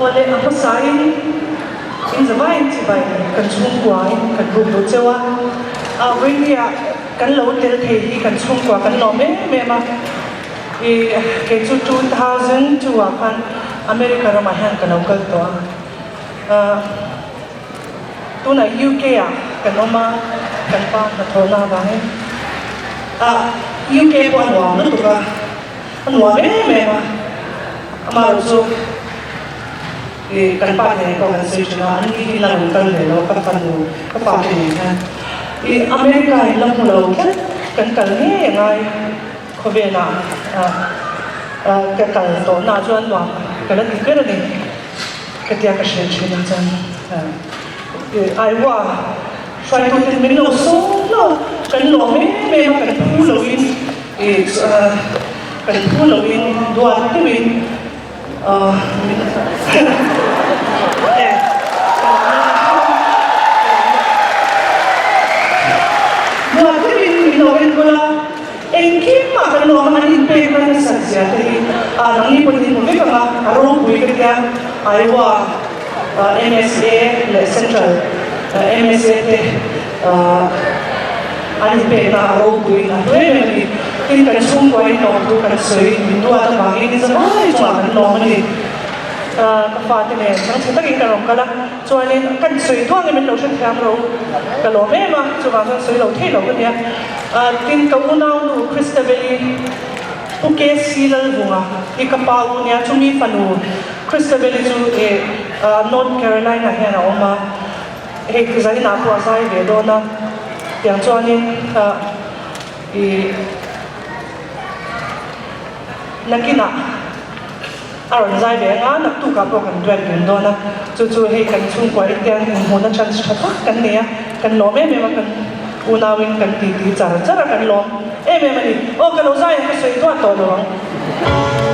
Awle a hmasain in zavaiin chibai kan chhungkuain kan buk duh cheu a, a vawinia kan lo tel thei hi kan chhungkua kan lawm em em a, i kei chu 2002 ah khan America ramah hian ka lo kal tawh a, tunah UK ah kan awm a, kan pa hnathawhna avangin a UK pawh a nuam lutuk a. A nuam em em a, amaherawh chu i kan pa nen pawh kan sawi thin a, an ni hi la rawn kal ve lo a, ka fanu ka fa te nen hian i America in la hmu lo tlat, kan kal ngei a ngai khawvelah ka kal tawh na chuan nuam ka la ti ber a ni ka tia ka hrilh thin a chuan i Iowa hruaituten min lo sawm hlauh a, kan lawm em em a, kan phu loin. I kan phu loin duat deuhin min duat deuhin min lo enkawl a, engkim ah kan lawm a, an inpek na nasat zia te hi nangni pawhin in hmu vek ang a, a ropui ka tia Iowa MSA leh Central MSA te An inpekna a ropui a hlu em em a ni. Tin, kan chhungkuain lawmtu kan sawi min duat avangin ni zavai chungah kan lawm a ni. Ka fate nen changchhe takin ka rawn kal a, chuanin kan sawi duangin min lo hrethiam ro ka lawm em a, chuvang chuan sawi lo thei lo ka nia. Tin, ka unaunu Christabel-i Pu KC Lalvunga hi ka pa u nia, chumi fanu Christabel-i chu North Carolina hian a awm a. Hei zainah pawh a zai ve dawn a, tiang chuanin ih nakinah a rawn zai ve anga naktukah pawh kan duet dun dawn a, chu chu hei kan chhungkua etiang inhmuhna chance tha tak kan nei a, kan lawm em em a, kan unauin kan titi char char a kan lawm em em a ni. Aw ka lo zai ang ka sawi duah tawh lo ang.